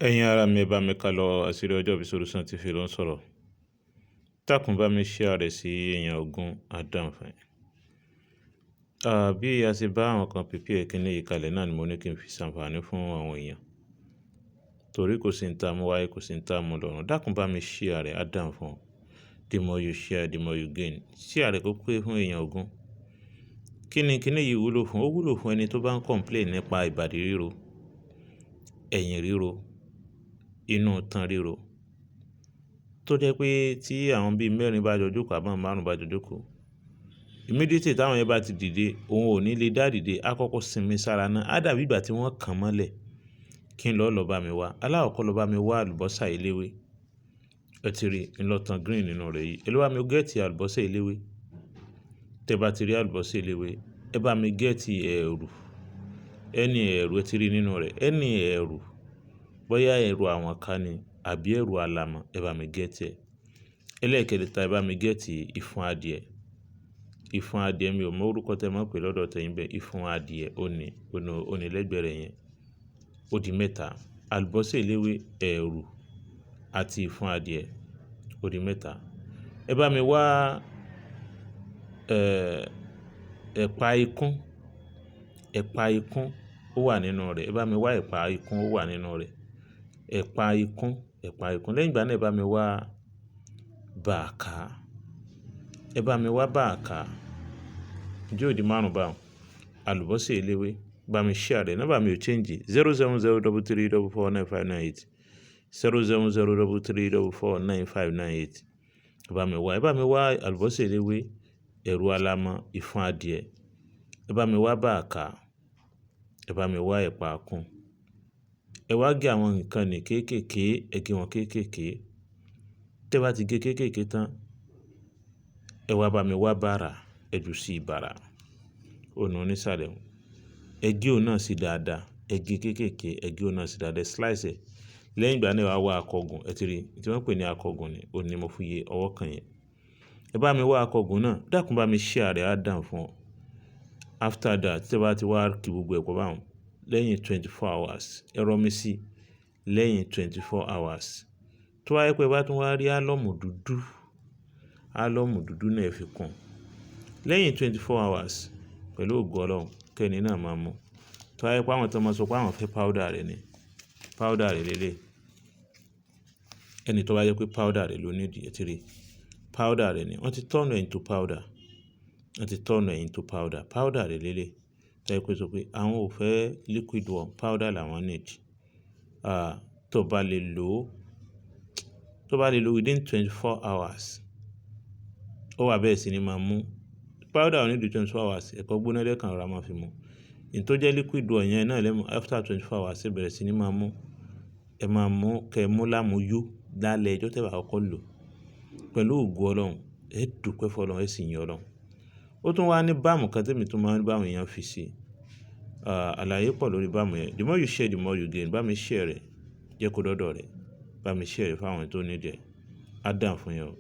Ẹ̀yin ará mi, ẹ bá mi ká lọ. Àṣírí Ọjọ́ Ìbí Solution TV ló ń sọ̀rọ̀. Dákun, bá mi share rẹ̀ sí èèyàn 20 àdánfẹ́. Bí a ṣe bá àwọn kan prepare kíní yìí kalẹ̀ náà ni mo ní kí n fi ṣàǹfààní fún àwọn èèyàn. Torí kò sí ń ta mú wáyé, kò sí ń ta mú lọ́run. Dákun, bá mi share rẹ̀, á dàn fún ọ. The more you share, the more you gain. Share rẹ̀ kó pé fún èèyàn 20. Kí ni kíní yìí wúlò fún? Ó wúlò fún ẹni tó bá ń complain nípa ìbàdí ríro, ẹ̀yìn ríro, inú itan ríro. Tó jẹ́ pé tí àwọn bí mẹ́rin bá jọ jókòó àbí àwọn márùn-ún bá jọ jókòó, immediately táwọn yẹn bá ti dìde, òun ò ní lè dá dìde, á kọ́kọ́ sinmi sára náà. Á dàbí ìgbà tí wọ́n kàn mọ́lẹ̀. Kí n lọ lọ bá mi wá. Alákọ̀ọ́kọ́, lọ bá mi wá àlùbọ́sà eléwé. Ẹ ti rí, ń lọ tán green nínú rẹ̀ yìí. Ẹ lọ bá mi get àlùbọ́sà eléwé. Tẹ bá ti rí àlùbọ́sà eléwé, ẹ bá mi get ẹ̀rù. Ẹni ẹ̀rù ẹ ti rí nínú rẹ̀. Ẹni ẹ̀rù, bóyá ẹ̀rù àwọn ká ni àbí ẹ̀rù alamọ̀, ẹ bá mi get ẹ̀. Ẹlẹ́ẹ̀kẹta, ẹ bá mi get ìfun adìẹ. Ìfun adìẹ, mi ò mọ orúkọ tí ẹ máa ń pè lọ́dọ̀ tẹ̀yin bẹ́ẹ̀. Ìfun adìẹ, òní lẹ́gbẹ̀ẹ́ rẹ̀ yẹn. Ó di mẹ́ta. Àlùbọ́sà eléwé, ẹ̀rù àti ìfun adìẹ, ó di mẹ́ta. Ẹ bá mi wá, ẹ̀pà ikún. Ẹ̀pà ikún ó wà nínú rẹ̀. Ẹ bá mi wá ẹ̀pà ikún, ó wà nínú rẹ̀. Ẹ̀pà ikún, ẹ̀pà ikún. Lẹ́yìn ìgbà náà, ẹ bá mi wá bàkà. Ẹ bá mi wá bàkà. Ǹjẹ́ ó di márùn-ún bá un? Àlùbọ́sà eléwé, bá mi share rẹ̀. Number mi ò change. 07033449598. 07033449598. Ẹ bá mi wá, ẹ bá mi wá àlùbọ́sà eléwé, ẹ̀rù alamọ̀, ìfun adìẹ. Ẹ bá mi wá bàkà. Ẹ bá mi wá ẹ̀pà ikún. Ẹ wá gé àwọn nǹkan ní kéékèèké, ẹ gé wọn kéékèèké. Tẹ bá ti gé kéékèèké tán, ẹ wá bá mi wá bàrà, ẹ jù sí bàrà. Ó nu nísàlẹ̀. Ẹ gé òun náà sí dáadáa. Ẹ gé kéékèèké, ẹ gé òun náà sí dáadáa, slice ẹ. Lẹ́yìn ìgbà náà, ẹ wá wá akọgun, ẹ ti rí, tí wọ́n ń pè ní akọgun ni, òun ni mo fi yé ọwọ́ kan yẹn. Ẹ bá mi wá akọgun náà, dákun, bá mi share rẹ̀, á dàn fún ọ. After that, tí ẹ bá ti wá kí gbogbo ẹ̀ pọ̀ bá un, lẹ́yìn 24 hours, ẹ rọ mí sí lẹ́yìn 24 hours. Tó bá jẹ́ pé ẹ bá tún wá rí álọ́mù dúdú, álọ́mù dúdú náà, ẹ fi kún. Lẹ́yìn 24 hours, pẹ̀lú ògo Ọlọ́run, kẹ́ni náà máa mú. Tó bá jẹ́ pé àwọn tó máa sọ pé àwọn fẹ́ powder rẹ̀ ni, powder rẹ̀ lélẹ̀. Ẹni tó bá jẹ́ pé powder rẹ̀ ló need, ẹ ti rí. Powder rẹ̀ ni. Wọ́n ti turn ẹ̀ into powder. Wọ́n ti turn ẹ̀ into powder. Powder rẹ̀ lélẹ̀. Tó jẹ́ pé sọ pé àwọn ò fẹ́ liquid one, powder làwọn need. Tó bá lè lò ó, tó bá lè lò within 24 hours, ó wà bẹ́ẹ̀ sì ni máa mú. Powder ò ní ju 24 hours, ẹ̀kọ gbóná lẹ́ẹ̀kan rọra máa fi mú. Èyí tó jẹ́ liquid one yẹn náà lẹ́mu after 24 hours, ẹ bẹ̀rẹ̀ sí ní máa mú. Ẹ máa mú kẹ́ mú lámú yó lálẹ́ ọjọ́ tí ẹ bá kọ́kọ́ lò. Pẹ̀lú ògo Ọlọ́run, ẹ dúpẹ́ fún Ọlọ́run, ẹ sì yin Ọlọ́run. Ó tún wá ní balm kan tí èmi tún máa ń bá àwọn èèyàn fi sí. Àlàyé pọ̀ lórí balm yẹn. The more you share, the more you gain. Bá mi share rẹ̀, jẹ́ kó dọ́dọ̀ rẹ̀. Bá mi share rẹ̀ fún àwọn tó need ẹ̀. Á dàn fún yín o.